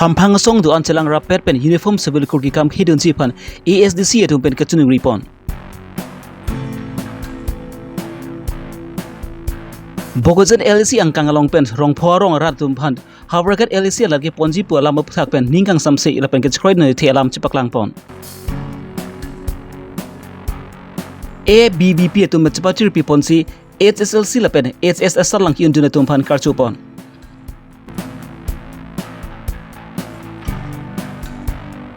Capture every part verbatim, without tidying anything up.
Amphang asong do-an chelang rapet pen Uniform Civil Code kekam khedunji aphan A S D C atum pen kachiningri pon. Bokajan L A C angkang along pen Rongpho arong arat atum aphan Howraghat L A C alat keponji pu alam aputhak pen ning kangsamse lapen kechekroi nangthe alam chepaklang pon. A B V P atum chepachirpi ponsi H S L C lapen H S S along ki-undun atum aphan karcho pon.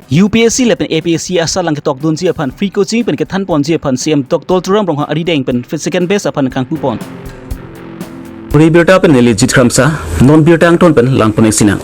U P S C lapen A P S C asal lang ketokdunji aphan free coaching pen kethan ponji aphan C M Doctor Tuliram Ronghang arideng pen second batch aphan kangpu pon. Puri birta pen neli Jit Kramsa, non birta angton pen lang pon-ik sinang.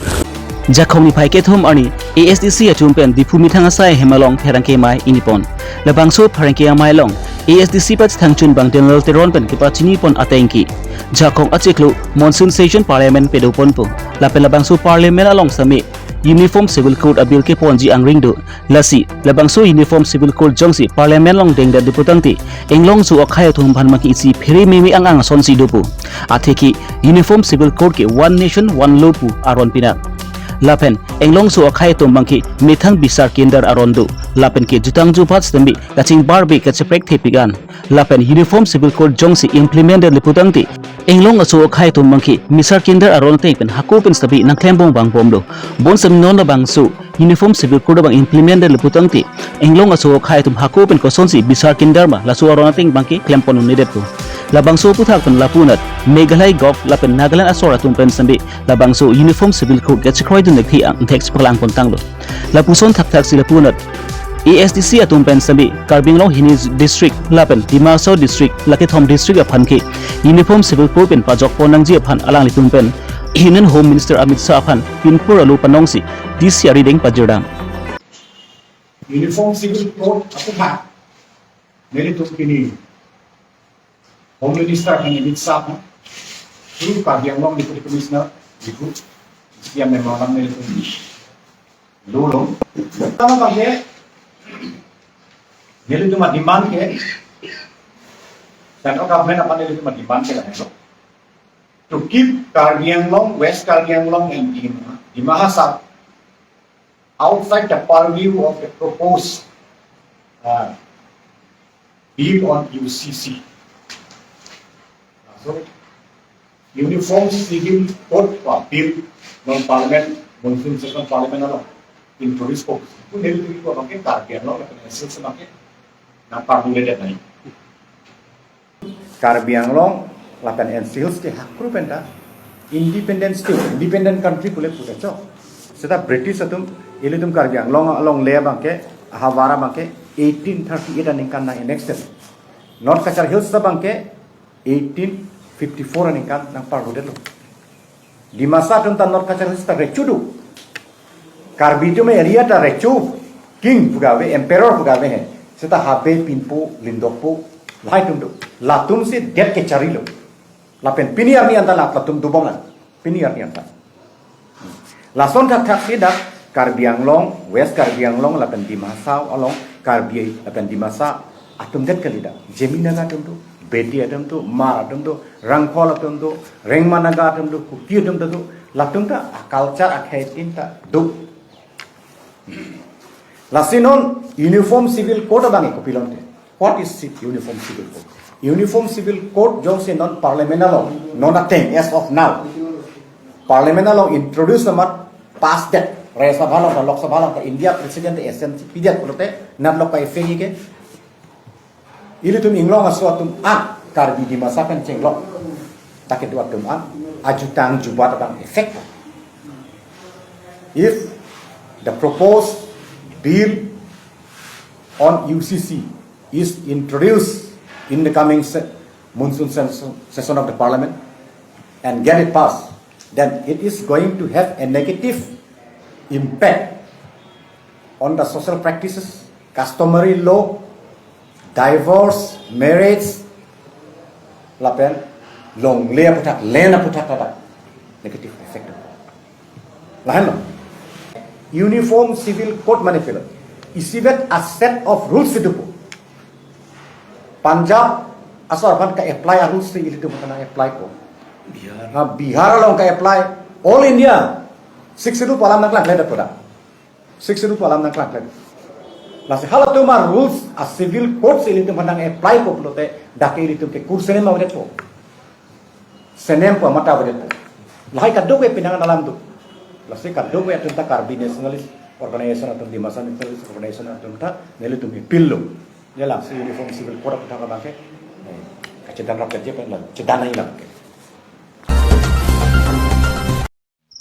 Jakhong niphai kethom arni A S D C atum pen Diphu methang asai hem along pherangke amei ingni pon. Labangso pherangke amei along A S D C pachethangchun abang Daniel Teron pen kepachini pon atengke, Jakhong achiklo monsoon session parliament pado ponpo. Lapen labangso parliament along sitame Uniform Civil Code abill keponji angring do. Lasi labangso Uniform Civil Code jongsi parliament along dengdet do putangte, inglong aso akhei atum aphan maki isi phere meme ang-ang asonsi dopo. Atheke Uniform Civil Code ke One Nation One Law pu aron pinak. Lapen inglong aso akhei atum abangke methang bisar kendar aron do. Lapen ke jutang jubat sitame kachingbarbe kacheprek thepik an. Lapen Uniform Civil Code jongsi implement det le putangte, inglong aso akhei atum abangke bisar kendar aron ateng pen hako pen sitame nangklembom vangbom do. Bonsitame non labangso Uniform Civil Code abang implement det le putangte, inglong aso akhei atum hako pen kosonsi bisar kendar ma laso aron ateng abangke klem pon un-edetpo. Labangso aputhak pen lapu anat Meghalaya Govt lapen Nagaland asor atum pen sitame labangso Uniform Civil Code kechekroi dun-ik thi angthek chepaklang pon tanglo. Lapuson thakthaksi lapu anat A S D C atum pen sitame Karbi Anglong hini district lapen Dima Hasao district, la kethom district aphan ke Uniform Civil Code pen pajok pon nangji aphan alanglitum pen Union Home Minister Amit Shah aphan pinpur alo panongsi D C arideng pajirdam. Uniform Civil Code aputhak nelitum pini Home Minister aphan Amit Shah aphan, through Karbi Anglong Deputy Commissioner, Diphu, C M memorandum nelitum lolo. Tama abangke nelitum ademand ke, Central Government aphan nelitum ademand ke lahelo, to keep Karbi Anglong, West Karbi Anglong and Dima, Dima Hasao outside the purview of the proposed, uh, bill on U C C. So, Uniform Civil Code pu bill non parliament, monsoon session parliament along introduce po. Itu nelitum abangke Karbi Anglong lapen N C L C abangke nangparlu-ledet nai. Karbi Anglong lapen N C Hills ke hakru penta independent state, independent country pule pule chok. Seta British atum ilitum Karbi Anglong along le abangke, ahavar abangke eighteen thirty-eight aningkan nang-annex det. North Cachar Hills abangke eighteen fifty-four aningkan nangparlu detlo. Dimasa atum ta North Cachar Hills ta recho do. Karbi atum area ta recho, king pu kave, emperor pu kave he. Seta Habe, Pinpo, Lindokpo, lahai atum do. Latumsi det kecharilo. Lapen pini arni anta la latum dobom lang. Pini arni anta. Lason thakthaksi dak Karbi Anglong, West Karbi Anglong lapen Dima Hasao along, Karbi lapen Dimasa atum det kali dak. Jemi Naga atum do, Bedi atum do, Hmar atum do, Rangkhol atum do, Rengma Naga atum do, Kuki atum do, latum ta a-culture akhei tin ta do. Lasi non Uniform Civil Code abangke kopilonte. What is ci-, Uniform Civil Code? Uniform Civil Code jongsi non parliament along, non ateng as of now, parliament along introduce amat pass det, Rajya Sabha along, Lok Sabha along, India President assent pidet pulote, nat lok ka effect ke. Ilitum inglong aso atum an Karbi Dimasa pen chenglok ta kedo atum an ajutang jubat abang effect. If the proposed bill on U C C is introduced in the coming se-, monsoon session, session of the parliament and get it passed, then it is going to have a negative impact on the social practices, customary law, divorce, marriage, lapen longle aputhak, land aputhak ladak negative effect. Lahenlo. Uniform Civil Code mane pilo. Isivet a set of rules itu po. Punjab asor aphan ka-apply a rules si ilitum aphan apply ko. Bihar. Ha, Bihar along ka-apply. All India. Sixth Schedule pu alam nangklangkle dak pu dak. Sixth Schedule pu alam nangklangkle. Lasi halatum a-rules a-civil code si ilitum aphan nang-apply-po pulote dak ke ilitum ke kursenem avedetpo. Senem pu amat avedetpo. Lahai kadokave penang alam do. Lasi kadokave atum ta Karbi Nationalist Organization atum, Dimasa Nationalist Organization atum ta nelitum appeal lo. Ya lasi Uniform Civil Code aputhak abang ke, eh, kachedan rap kaje pen la chedan nangji abang ke.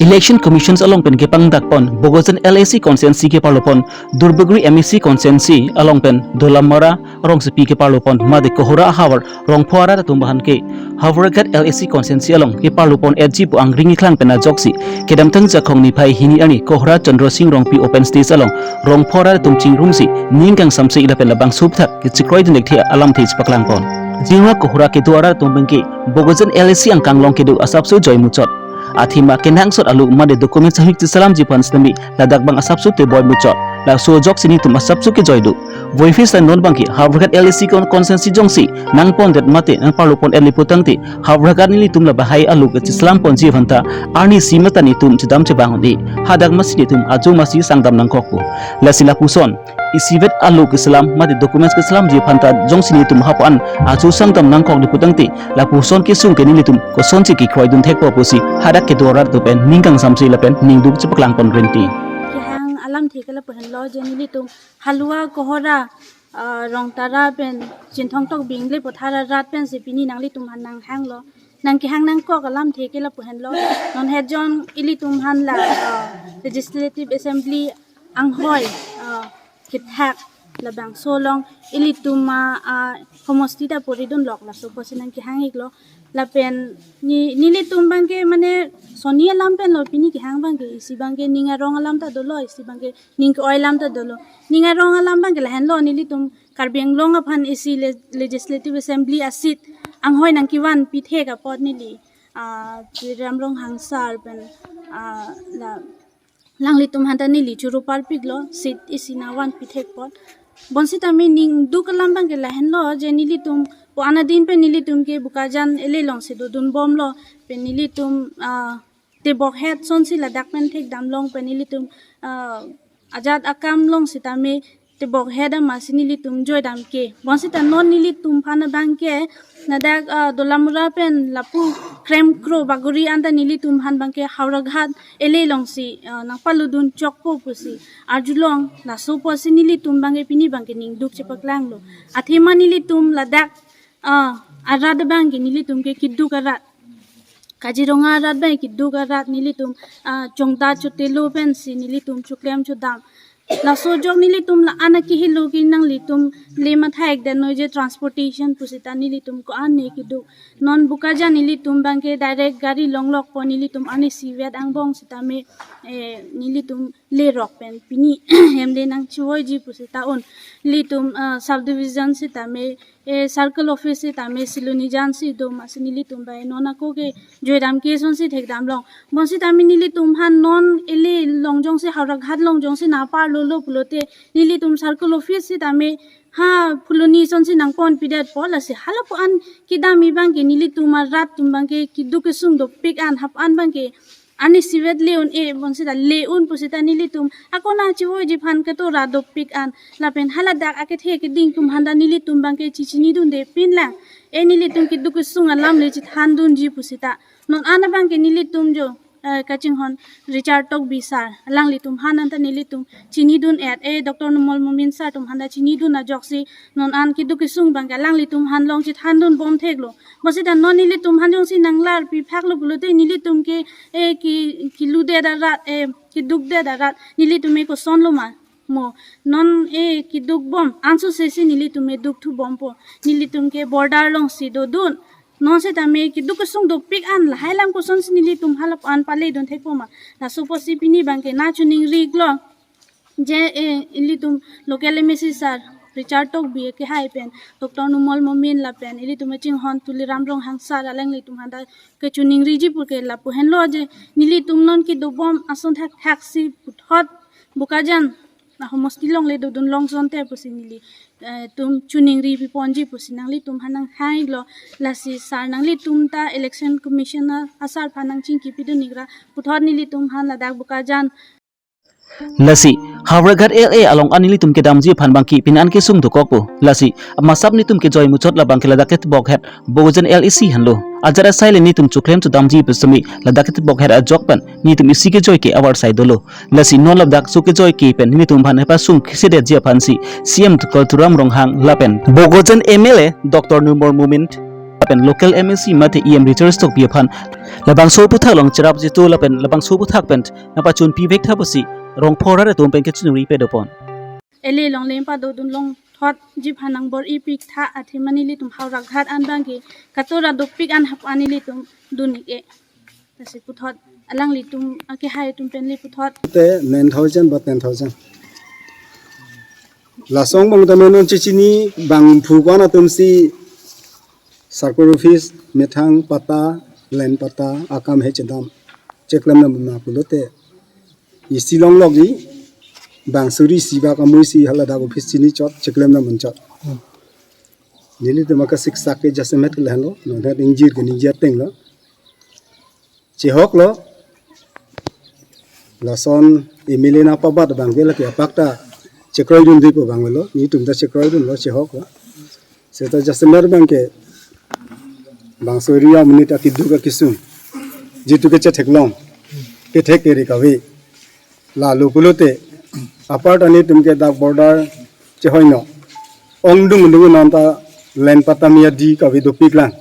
Election Commission along pen kepangdakpon Bokajan L A C constituency keparlopon, Duarbagori M A C constituency along pen Dolamara rongsopi keparlopon mate Kohora ahavar Rongpho arat atum aphan ke Howraghat L A C constituency along keparlopon H G pu angring keklang pen ajoksi kedamtang Jakhong niphai hini arni Kohora Chandra Sing Rongpi open stage along Rongpho arat atum chingrumsi ning kangsamse lapen labangso aputhak kechekroidun thekthe alamthe chepaklangpon. Jingra Kohora kedo arat atum abang ke Bokajan L A C angkang along kedo asapso joi muchot. Athema kenangsot alo mate document sahik chesalamji aphan sitame ladak abang asapso teboi muchot. Laso ajoksi netum asapso kejoi do. Voiphis ta non abang ke Howraghat L A C con-, constituency jongsi nangpondet mate nangparlopon eli putangte Howraghat nelitum labahai alo kechesalamponji aphanta arnisi mate netum chedam chebang un-e. Hadak masi netum ajo masi sangdam nangkokpo. Lasi lapuson isivet alo kesalam mate documents kesalamji aphanta jongsi netum hapu-an ajo sangdam nangkok di putangte lapuson kesung ke nelitum kosonsi kekroidun thekpo pusi hadak kedo arat atum pen ning kangsamse lapen ningduk chepaklangpon rinti. Kehang alamthe ke lapu henlo je nelitum halua Kohora, ah, Rongtara pen Chinthong Tokbi Ingle Pothar arat pensi pini nanglitum aphan nanghanglo. Nangkehang nangkok alamthe ke lapu henlo. Non het jon ilitum aphan la, ah, Legislative Assembly anghoi, ah, kethak labangso along ilitum a, ah, homosti ta poridun lok laso pusi nangkehang iklo. Lapen ne, nelitum abang ke mane soni alam pen lo pini kehang abang ke, isi abang ke ning arong alam ta dolo, isi abang ke ning ke-oi alam ta dolo. Ning arong alam abang ke lahenlo, nelitum Karbi Anglong aphan isi le-, Legislative Assembly a-seat anghoi nangkevanpi thek apot neli, ah, Tuliram Ronghang sir pen, ah, la, alanglitum aphanta neli choro parpiklo, seat isi nangvanpi thek apot. Bonsitame ningduk alam abang ke lahenlo, je nelitum pu-an adin pen nelitum ke Bokajan L A alongsi dodunbomlo, pen nelitum, ah, tebok het asonsi ladak pen thekdam long pen nelitum, ah, ajat akam long sitame tebok het amatsi nelitum joidam ke. Bonsita non nelitum aphan abang ke ladak, ah, Dolamara pen lapu Krem Kro Bagori anta nelitum aphan abang ke Howraghat L A alongsi, ah, nangpalodun chokpo pusi arjulong, laso pusi nelitum abang ke pini abang ke ningduk chepaklanglo. Athema nelitum ladak, ah, arat abang ke nelitum ke keduk arat. Kaziranga arat abang keduk arat, nelitum, ah, chongda chotelo pensi nelitum choklem chodam. Laso ajok nelitum la-an akehelo ke nanglitum le matha-ik det noi je transportation pusita nelitum ko-an ne keduk. Non Bokajan nelitum abang ke direct gari longlokpo, nelitum arnisivet angbong sitame, eh, nelitum lerok pen pini hem le nangchivoiji pusita un. Nelitum, ah, subdivision sitame, eh, circle office sitame Silonijan si do, amatsi nelitum abang non ako ke joidam ke asonsi thekdam long. Bonsitame nelitum aphan non L A along jongsi Howraghat along jongsi nangparlolo pulote nelitum circle office sitame ha Phuloni asonsi nangponpidetpo, lasi halapu-an kedam abang ke nelitum arat atum abang ke keduk kesung dopik an hapu-an abang ke arnisivet le un-e, bonsita le un pusita nelitum ako nangchivoiji aphan ketora dopik an. Lapen haladak akethe keding atum aphanta nelitum abang ke chechinidunde pinlang. E nelitum keduk kesung alam le chethandunji pusita. Non an abang ke nelitum jo, eh, kachinghon Richard Tokbi sir, alanglitum aphan anta nelitum chinidun et, eh, Doctor Numal Momin sir atum aphanta chinidun ajoksi non an keduk kesung abang ke alanglitum aphan long chethandunbom theklo. Bonsita non nelitum aphan jongsi nanglarpi phaklo pulote nelitum ke, eh, ke, keludet arat, eh, kedukdet arat, nelitum ke kosonlo ma? Mo, non, eh, kedukbom ansose si nelitum ke dukthubompo. Nelitum ke border alongsi dodun. Non sitame keduk kesung dopik an lahai alam kosonsi nelitum halapu-an paledun thekpo ma? Laso pusi pini abang ke nangchiningri iklo. Je, eh, ilitum local M A C sir Richard Tokbi akehai pen Doctor Numal Momin lapen ilitum kachinghon Tuliram Ronghang sir alanglitum aphanta kachiningriji pu ke lapu henlo je nelitum non kedobom ason thakthak si puthot Bokajan homosti along le dodun long jonte pusi neli, eh, tum choningri piponji pusi nanglitum aphan nanghanglo. Lasi sir nanglitum ta Election Commissioner asar aphan nangchingki pidun ikra puthot nelitum aphan ladak Bokajan. Lasi Howraghat L A along an nelitum kedamji aphan bangke pini an kesung dokokpo. Lasi masap nelitum kejoi muchot labangke ladak ke Bokhet Bogojen L A C henlo. Ajat asai le nelitum choklem chodamji pu sitame ladak ke Bokhet ajok pen nelitum isi kejoi ke avarsai dolo. Lasi non ladak so kejoi ke pen nelitum aphan epasung kesedetji aphansi C M Doctor Tuliram Ronghang lapen Bogojen M L A Doctor Numal Momin lapen local M A C mate E M Richard Tokbi aphan labangso aphuthak along cherap jitu lapen labangso aphuthak pen nangpachun pivek tha pusi rongphar atum pen kechoningri pedopon. L A along le padodun longthotji aphan nangbor-i piktha athe mane nelitum Howraghat an bangke katora dopik an hap an nelitum dun ik-e. Lasi puthot alanglitum akehai atum pen le puthot. Te nine thousand ba ten thousand. Lason abang tame non chechini bangphu ko-an atumsi circle office methang patta, land patta akam he chedam cheklem nam na pulote isi longlok-i bang suri isi bak amuisi haladak office chini chot cheklem nam chot. Nelitum aka siksak ke jasemet ke lahenlo, nonhet ingjir ke ningje atenglo. Chehoklo. Lason M L A nangpabat bangke lake apak ta chekroidunde pu banglo, nelitum ta chekroidunlo, chehoklo. Seta jasemet bangke bangso area monit akiduk akesung jitu ke chetheklong, kethek kere kave. Lalo pulote apar ta nelitum ke dak border chehoino. Ongdung dung non ta land patta miyadi kave dopiklang.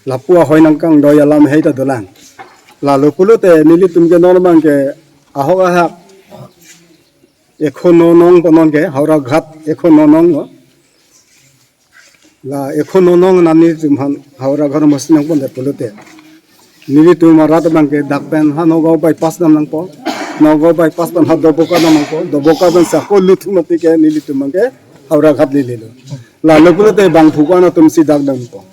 Lapu ahoi nangkangdoi alam hei ta dolang. Lalo pulote nelitum ke non bangke ahok ahak ekho no nong ponon ke Howraghat ekho no nong no. La ekho no nong nani tum han Howraghat masi nangpondet pulote nelitum arat bangke dak pen ha Nagaon bypass dam nangpo. Nagaon bypass pen ha Doboka dam nangpo. Doboka pen sako lutu mati ke nelitum bangke Howraghat lelelo. Lalo pulote bangphu ko-an atumsi dak dampo.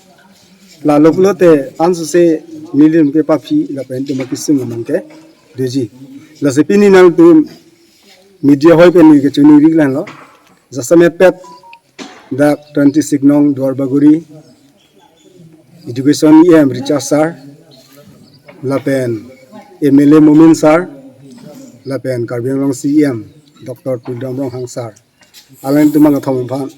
Lalo pulote ansose nelitum ke paphi lapen itum akesung bangke doji. Lasi pini nangtum media hoi pen neli kechoningri lanlo. Jasemet pet dak twenty-six nong Duarbagori Education E M Richard sir, lapen M L A Momin sir, lapen Karbi Anglong C E M Doctor Tuliram Ronghang sir. Alangtum angthom aphan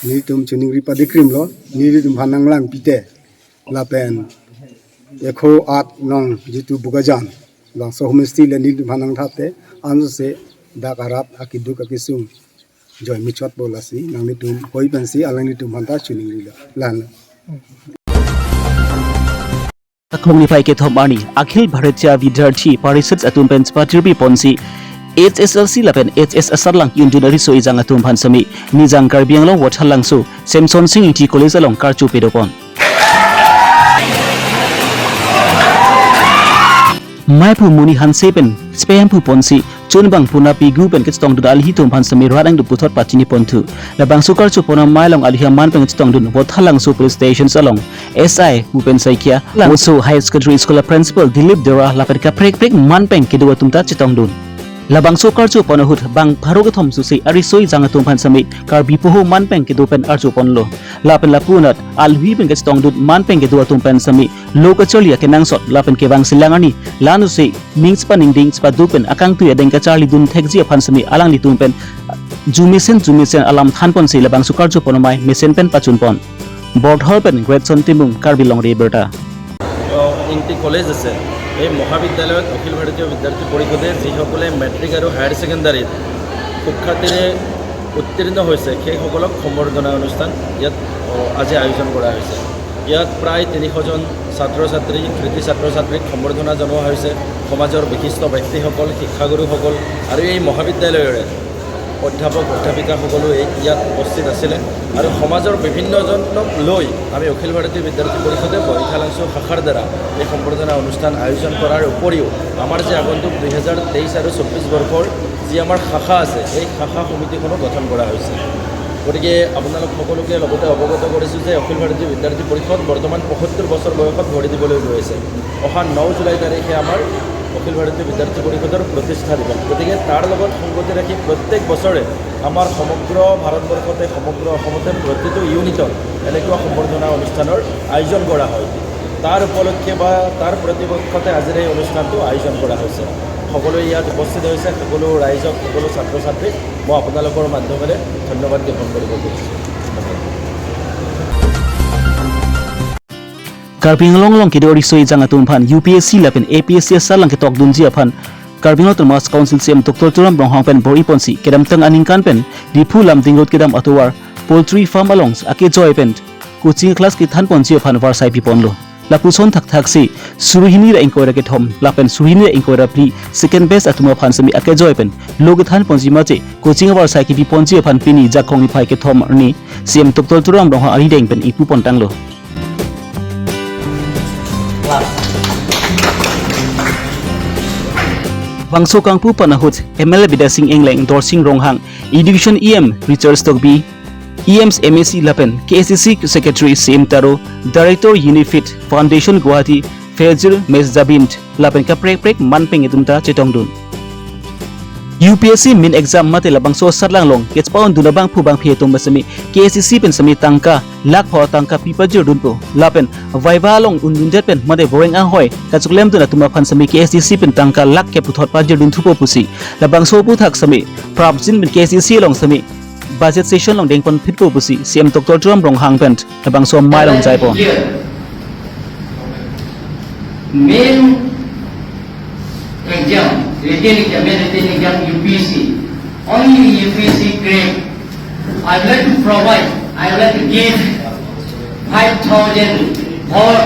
nelitum choningri padikrimlo, nelitum aphan nanglang pite. Lapen ekho at nong jitu Bokajan, bangso homosti le nelitum aphan nangthapte, ansose dak arat akiduk akesung joi muchotpo lasi nanglitum hoi pensi alanglitum aphan ta choningrilo. Lan. Aklong niphai kethom arni Akhil Bharatiya Vidyarthi Parishad atum pen chepatirpi ponsi H S L C lapen H S asarlang yundun ariso ejang atum aphan sitame Nijang Karbi Anglong Voithalangso Semson Sing Ingti College along karcho pedopon. Maiphu Muni Hanse pen chepahemphu ponsi chunbang puna pigu pen kachetongdun alihi atum aphan sitame rat angduk puthot pachini ponthu. Labangso karcho pon amei along alihi aman pen kachetongdun Voithalangso Police Stations along S I Bhupen Saikia, Langso Higher Secondary School a Principal Dilip Dera lapen kaprek prek man pen kedo atum ta chetongdun. Labangso karcho pon ahut bang pharo kethom susi ariso ejang atum aphan sitame Karbi poho man pen kedo pen archo ponlo. Lapen lapu anat alwi pen kachetongdun man pen kedo atum pen sitame lo kacharli akenangsot lapen kevang selang arni lanuse ning chepaningding chepaduk pen akangtui adeng kacharlidun thekji aphan sitame alanglitum pen jumesen jumesen alam than ponsi labangso karcho pon amei mesen pen pachun pon. Borthor pen Greatson Timung, Karbi Longri Abirta. আহ, ইংতি কলেজ আছে, এই মহাবিদ্যালয়ত অখিল ভাৰতীয় বিদ্যাৰ্থী পৰিষদে যিসকলে মেট্ৰিক আৰু হায়াৰ ছেকেণ্ডাৰীত সুখ্যাতিৰে উত্তীৰ্ণ হৈছে, সেইসকলক সম্বৰ্ধনা অনুষ্ঠান ইয়াত, আহ, আজি আয়োজন কৰা হৈছে। ইয়াত প্ৰায় তিনিশজন ছাত্ৰ ছাত্ৰী, কৃতি ছাত্ৰ ছাত্ৰীক সম্বৰ্ধনা জনোৱা হৈছে। সমাজৰ বিশিষ্ট ব্যক্তিসকল, শিক্ষাগুৰুসকল আৰু এই মহাবিদ্যালয়ৰে অধ্যাপক অধ্যাপিকাসকলো এই ইয়াত উপস্থিত আছিলে আৰু সমাজৰ বিভিন্নজনক লৈ আমি অখিল ভাৰতীয় বিদ্যাৰ্থী পৰিষদে বৈঠালাংচু শাখাৰ দ্বাৰা এই সম্বৰ্ধনা অনুষ্ঠান আয়োজন কৰাৰ উপৰিও আমাৰ যি আগন্তুক দুই হাজাৰ তেইছ আৰু চৌব্বিছ বৰ্ষৰ যি আমাৰ শাখা আছে, এই শাখা সমিতিখনো গঠন কৰা হৈছে। গতিকে আপোনালোক সকলোকে লগতে অৱগত কৰিছোঁ যে অখিল ভাৰতীয় বিদ্যাৰ্থী পৰিষদ বৰ্তমান পঁসত্তৰ বছৰ বয়সত ভৰি দিবলৈ গৈ আছে। অহা ন জুলাই তাৰিখে আমাৰ অখিল ভাৰতীয় বিদ্যাৰ্থী পৰিষদৰ প্ৰতিষ্ঠা দিৱস। গতিকে তাৰ লগত সংগতি ৰাখি প্ৰত্যেক বছৰে আমাৰ সমগ্ৰ ভাৰতবৰ্ষতে, সমগ্ৰ অসমতে প্ৰতিটো ইউনিটত এনেকুৱা সম্বৰ্ধনা অনুষ্ঠানৰ আয়োজন কৰা হয়। তাৰ উপলক্ষে বা তাৰ প্ৰতিপক্ষতে আজিৰ এই অনুষ্ঠানটো আয়োজন কৰা হৈছে। সকলোৱে ইয়াত উপস্থিত হৈছে, সকলো ৰাইজক, সকলো ছাত্ৰ ছাত্ৰীক মই আপোনালোকৰ মাধ্যমেৰে ধন্যবাদ জ্ঞাপন কৰিব খুজিছোঁ। ধন্যবাদ। Karbi Anglong along kedo riso ejang atum aphan U P S C lapen A P S C asatlang ketokdunji aphan Karbi Anglong Autonomous Council C E M Doctor Tuliram Ronghang pen bor-i ponsi kedamtang aningkan pen Diphu Lumding Road kedam atovar poultry farm along akejoi pen coaching class kethan ponji aphan varsai piponlo. Lapuson thakthaksi suri hini ra ingkoi ra kethom lapen suri hini ra ingkoi ra phli second batch atum aphan semi akejoi pen lo kethan ponji mache coaching avarsai kepi ponji aphan pini Jakong niphai kethom arni C E M Doctor Tuliram Ronghang arideng pen ipu pontanglo. Bangso kangpu pen ahut M L A Bidya Sing Engleng, Dorsing Ronghang, Education E M Richard Tokbi, E Ms M A C lapen K S D C Secretary C M Taro, Director Unifit Foundation Guwahati, Fezir Mezabin lapen kaprek prek manpeng atum ta chetongdun. U P S C main exam mate labangso asatlang along kechepon dun abangphu bangphi atum semi K S D C pen semi tangka lakh pho tangka pi pajirdunpo. Lapen viva along undundet pen mate boreng ahoi kachoklemdun atum aphan semi K S D C pen tangka lakh kep puthot pajirdun thupo pusi labangso aphuthak semi prapjin pen K S D C along semi budget session along dengpon phitpo pusi C E M Doctor Tuliram Ronghang pen labangso amei along jaipo. Main exam, written exam, main written exam, U P S C. Only U P S C crack. I would like to provide, I would like to give five thousand for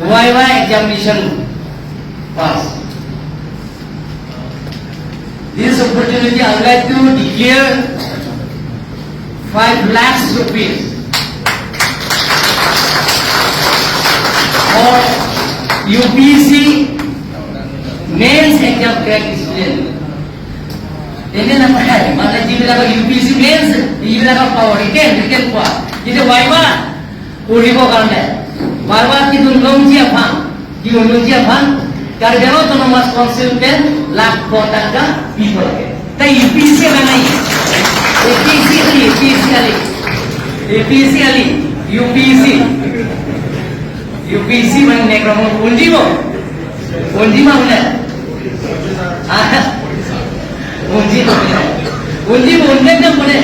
viva examination pass. This opportunity, I would like to declare five lakhs rupees for U P S C mains exam crack student. Ini nama hai, mana jiwa laga U P S C mains, jiwa laga power, written, written kuat. Jadi viva, পঢ়িবৰ কাৰণে বাৰ বাৰ কিন্তু লংজি আফাং, কি Longji Aphang, Karbi Anglong autonomous council পেন লাখ টকা দিব লাগে। তাই U P S চি মানে নাই। এ পি এছ চি খালি, এ পি এছ চি খালি। এ পি এছ চি খালি, ইউ পি এছ চি। ইউ পি এছ চি মানে নেক্ৰমন বুজিব। Unji ma un'e? Ah, unji ma un'e? Unji ma un'e jam un'e.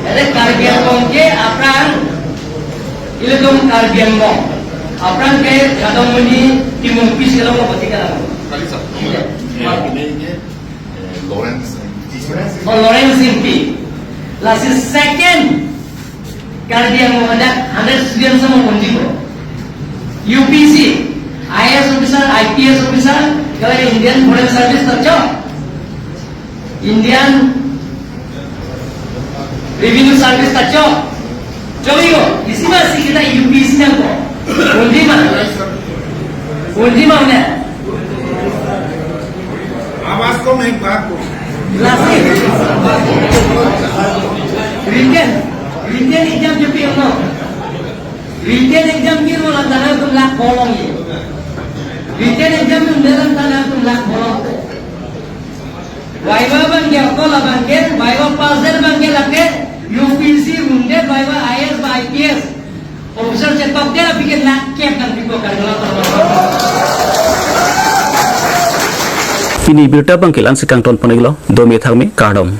Ere Karbi Anglong ke aphrang, ilitum Karbi Anglong. Aphrang ke kadam muni timung pis ke long bati ka. Kali sa. Iya. Ini ke, eh, Lawrence M P. Oh, Lawrence M P. Lasi second Karbi Anglong adak hundred students amo unji ko. U P S C, I A S officer, I P S officer, kalau Indian Foreign Service ta chok, Indian Revenue Service ta chok, chok yo, isi ma si kita U P S C nang ko, unji ma, unji ma un'e. आवाज कम है, बात को। Lasi. Written, written exam jo pi ano. Written exam ke mo lang tana tum lakh pho long ye. Written exam tum dalam tana tum lakh pho long. Viva abang ke, ako labang ke, viva pass abang ke lake, U P S C wounded viva I A S ba I P S. Officer chetok dia bikin nak kep dan bikin kan. Pini birta abang ke la-an si kangton pon-iklo, dome thakme, kardom.